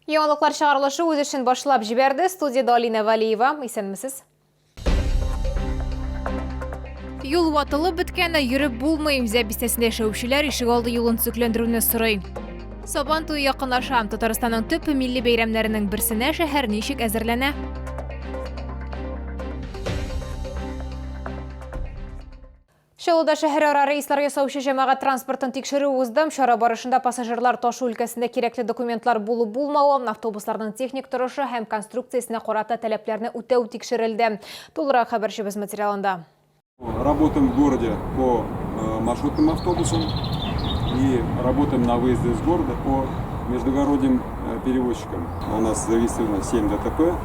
Яңалыклар чыгарылышы үз эшен башлап җибәрде. Студиядә Алинә Вәлиева. Исәнмесез. Юл ватылып беткән, йөреп булмый. Зәб бистәсендә яшәүчеләр ишегалды юлын төзекләндерүне сорый. Сабан туе якынлаша. Татарстанның төп милли бәйрәмнәренең берсенә шәһәр ничек әзерләнә? Чаллыда шәһәрара рейслар ясаучы җәмәгать транспортын тикшерү узды. Чара барышында пассажирлар ташу өлкәсендә кирәкле документлар булу-булмавы, автобусларның техник торышы һәм конструкциясенә карата таләпләрне үтәү тикшерелде. Тулырак хәбәрчебез материалында. Работаем в городе по э, маршрутным автобусам и работаем на выезде из города по междугородним э, перевозчикам. У нас зарегистрировано 7 ДТП,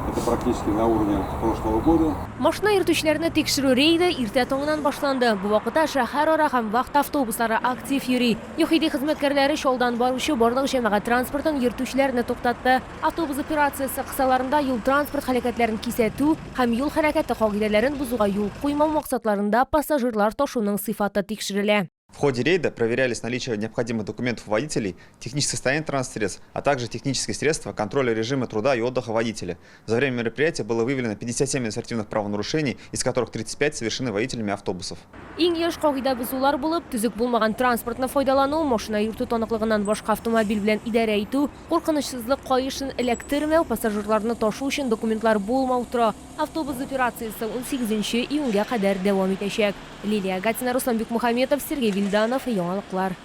это практически на уровне прошлого года. Машина йөртүчеләрне тикшерү рейды иртә таңнан башланды. Бу вакытта шәһәрара һәм вахта автобуслары актив йөри. ЮХИДИ хезмәткәрләре Чаллыдан баручы барлык җәмәгать транспортын йөртүчеләрне туктатты. Автобус операциясе кысаларында юл-транспорт һәлакәтләрен кисәтү һәм юл хәрәкәте кагыйдәләрен бозуга юл куймау максатларында пассажирлар ташуның сыйфаты тикшерелә. В ходе рейда проверялись наличие необходимых документов у водителей, техническое состояние транспортных средств, а также технические средства контроля режима труда и отдыха водителя. За время мероприятия было выявлено 57 административных правонарушений, из которых 35 совершены водителями автобусов. Иң еш кагыйдә бозулар булып, төзек булмаган транспортны файдалану, машина йөртү таныклыгыннан башка автомобиль белән идарә итү, куркынычсызлык каешын эләктермәү, пассажирларны ташу өчен документлар булмау тора. Автобус операциясе унсигезенче июньгә кадәр дәвам итәчәк. Лилия Гатина, Руслан Бикмухаметов, Сергей Вильданов, Яңалыклар.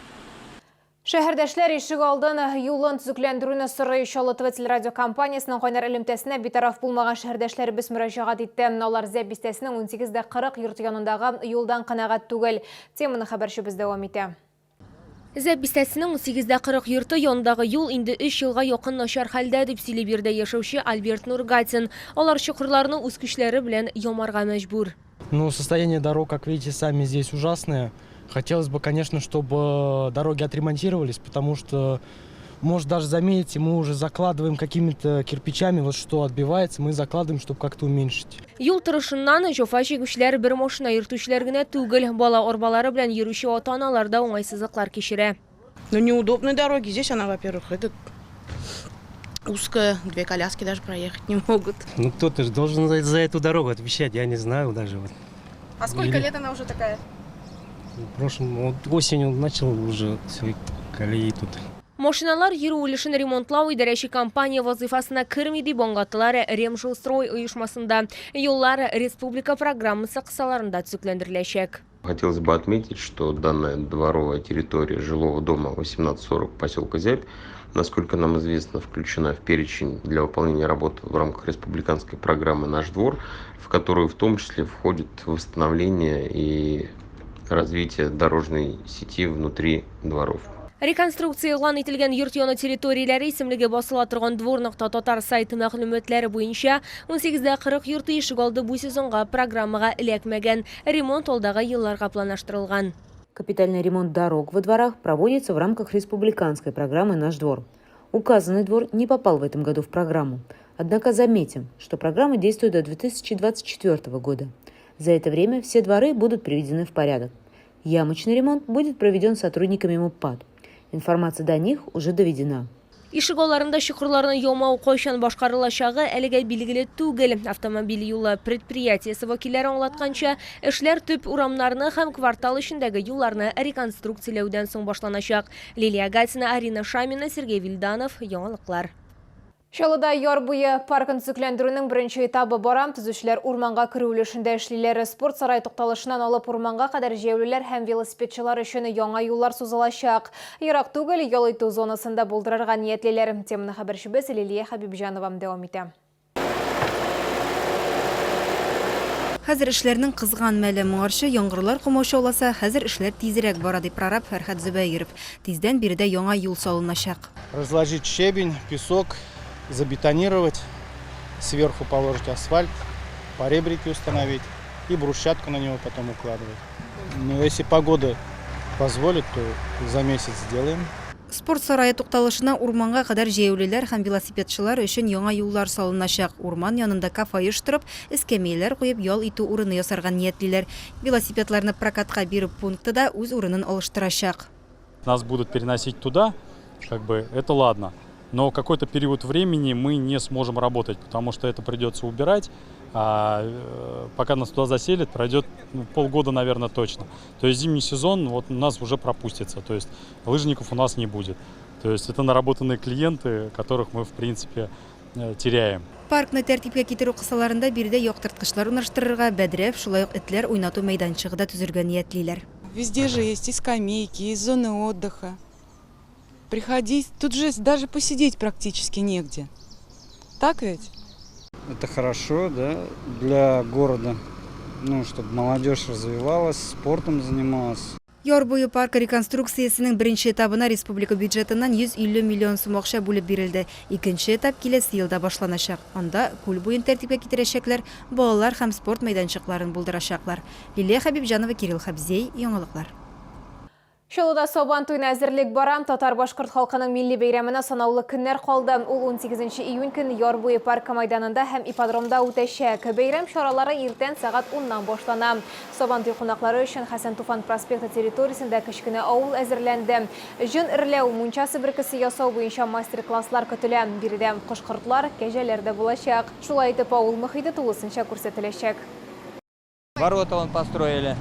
Шәһәрдәшләр ишегалдын, юлын төзекләндерүне сорый. Чаллы ТВ телерадиокомпаниясенең кайнар элемтәсенә битараф булмаган шәһәрдәшләребез мөрәҗәгать итте. Алар Зәб бистәсенең 18 дә 40 йорты янындагы юлдан канәгать түгел. Теманы хәбәрчебез дәвам итә. Зәб бистәсенең 18 дә 40 йорты янындагы юл инде өч елга якын начар хәлдә, дип сөйли биредә яшәүче Альберт Нургатин. Алар чокырларны үз көчләре белән ямарга мәҗбүр. Ну, состояние дорог, как видите сами, здесь ужасное. Хотелось бы, конечно, чтобы дороги отремонтировались, потому что, может, даже заметите, мы уже закладываем какими-то кирпичами, вот что отбивается, мы закладываем, чтобы как-то уменьшить. Юл торышыннан җәфа чигүчеләр бер машина йөртүчеләр генә түгел, бала арбалары белән йөрүче ата-аналар да уңайсызлыклар кичерә. Ну, неудобные дороги. Здесь она, во-первых, этот узкая, две коляски даже проехать не могут. Ну, кто-то же должен за эту дорогу отвечать, я не знаю даже. Вот. А сколько лет она уже такая? В прошлом, вот осенью начал уже все колеи тут. Машиналар йөрү өлешен ремонтлау идарәче компания вазыйфасына керми, дип аңлаттылар Ремжилстрой оешмасында. Юллар республика программасы кысаларында төзекләндереләчәк. Хотелось бы отметить, что данная дворовая территория жилого дома 1840 поселка Зябь, насколько нам известно, включена в перечень для выполнения работ в рамках республиканской программы «Наш двор», в которую в том числе входит восстановление и развитие дорожной сети внутри дворов. Реконструкция игълан ителгән йорт яны территорияләре исемлеге басыла торган Двор нокта татар сайты мәгълүматлары буенча, 18 дә 40 йорты ишегалды бу сезонга программага эләкмәгән. Ремонт алдагы елларга планлаштырылган. Капитальный ремонт дорог во дворах проводится в рамках республиканской программы «Наш двор». Указанный двор не попал в этом году в программу. Однако заметим, что программа действует до 2024 года. За это время все дворы будут приведены в порядок. Ямочный ремонт будет проведен сотрудниками МУПАД. Информация до них уже доведена. Ишегалларында чокырларны ямау кайчан башкарылачагы әлегә билгеле түгел. Автомобиль юлы предприятиесе вәкилләре аңлатканча, эшләр төп урамнарны һәм квартал эчендәге юлларны реконструкцияләүдән соң башланачак. Лилия Гатина, Арина Шамина, Сергей Вильданов, Яңалыклар. Чаллыда яр буе паркын төзекләндерүнең беренче этабы бара. Төзүчеләр урманга керү өлешендә эшлиләр. Спорт сарае тукталышыннан алып урманга кадәр җәяүлеләр һәм велосипедчылар өчен яңа юллар сузылачак. Ерак түгел, ял итү зонасын да булдырырга ниятлиләр. Теманы хәбәрчебез Лилия Хәбибҗанова дәвам итә. Хәзер эшләрнең кызган мәле. Моңарчы яңгырлар комачауласа, хәзер эшләр тизрәк бара, ди прораб Фәрхәт Зөбәеров. Тиздән биредә яңа юл салыначак. Разложить щебень, песок, забетонировать, сверху положить асфальт, поребрики установить и брусчатку на него потом укладывать. Но если погода позволит, то за месяц сделаем. Спорт сарае тукталышына урманга кадәр җәяүлеләр һәм велосипедчылар өчен яңа юллар салыначак. Урман янында кафе оештырып, эскәмияләр куеп ял итү урыны ясарга ниятлиләр. Велосипедларны прокатка бирү пункты да үз урынын алыштырачак. Нас будут переносить туда, как бы это ладно. Но какой-то период времени мы не сможем работать, потому что это придется убирать. А пока нас туда заселят, пройдет, ну, полгода, наверное, точно. То есть зимний сезон вот у нас уже пропустится, то есть лыжников у нас не будет. То есть это наработанные клиенты, которых мы, в принципе, теряем. Паркны тәртипкә китерү кысаларында биредә яктырткычлар урнаштырырга, бәдрәф, шулай ук этләр уйнату мәйданчыгы да төзергә ниятлиләр. Везде же есть и скамейки, и зоны отдыха. Приходить, тут же даже посидеть практически негде. Так ведь? Это хорошо, да, для города. Ну, чтобы молодежь развивалась, спортом занималась. Яр буе паркы реконструкциясенең беренче этабына республика бюджетыннан 150 миллион сум акча бүлеп бирелде. Икенче этап киләсе елда башланачак. Анда күл буен тәртипкә китерәчәкләр, балалар һәм спорт мәйданчыкларын булдырачаклар. Лилия Хәбибҗанова, Кирилл Хәбзей, Яңалыклар. Чаллыда Сабан туена әзерлек бара. Татар-башкорт халкының милли бәйрәменә санаулы көннәр калды. Ул 18 июнь көн Яр буе паркы майданында һәм ипподромда үтәчәк. Бәйрәм чаралары иртән сәгать 10-нан башлана. Сабан туе кунаклары өчен Хәсән Туфан проспекты территориясендә кечкенә авыл әзерләнде. Җон эрләү, мунча себеркесе ясау буенча мастер-класслар көтелә. Биредә кош-кортлар, кәҗәләр дә булачак. Шулай итеп, авыл мохите тулысынча күрсәтеләчәк. Ворота вон построили,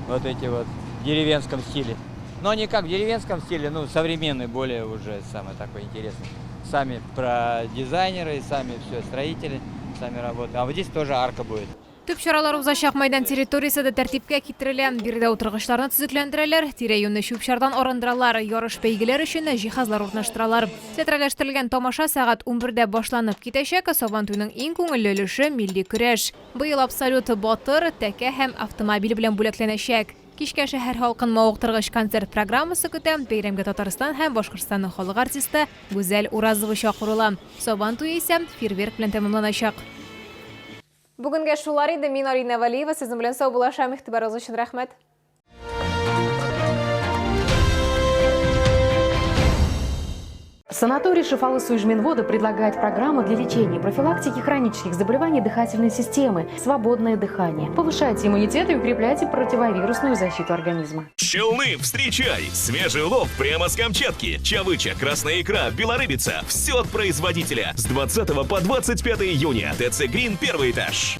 вот эти вот, в деревенском стиле. Но не как в деревенском стиле, ну, современный, более уже самый такой интересный. Сами про дизайнеры, сами все строители, сами работают. А вот здесь тоже арка будет. Төп чаралар узачак майдан территориясе дә тәртипкә китерелә. Биредә утыргычларны төзекләндерәләр, тирә-юньне чүп-чардан арындыралар, ярыш-бәйгеләр өчен җиһазлар урнаштыралар. Театральләштерелгән тамаша сәгать 11дә башланып китәчәк. Сабантуйның иң күңелле өлеше милли көрәш. Быел абсолют батыр, тәкә һәм автомобиль белән бүләкләнәчәк. Кичкә шәһәр халкын мавыктыргыч концерт программасы көтә. Бәйрәмгә Татарстан һәм Башкортстанның халык артисты Гүзәл Уразова чакырыла. Сабан туе исә фейерверк белән тәмамланачак. Бүгенгә шулар иде. Мин Арина Вәлиева сезнең белән саубуллашам. Игътибарыгыз өчен рәхмәт. Санаторий Шифалы Суижминвода предлагает программу для лечения и профилактики хронических заболеваний дыхательной системы «Свободное дыхание». Повышайте иммунитет и укрепляйте противовирусную защиту организма. Челны, встречай! Свежий улов прямо с Камчатки. Чавыча, красная икра, белорыбица. Все от производителя. С 20 по 25 июня. ТЦ «Грин», первый этаж.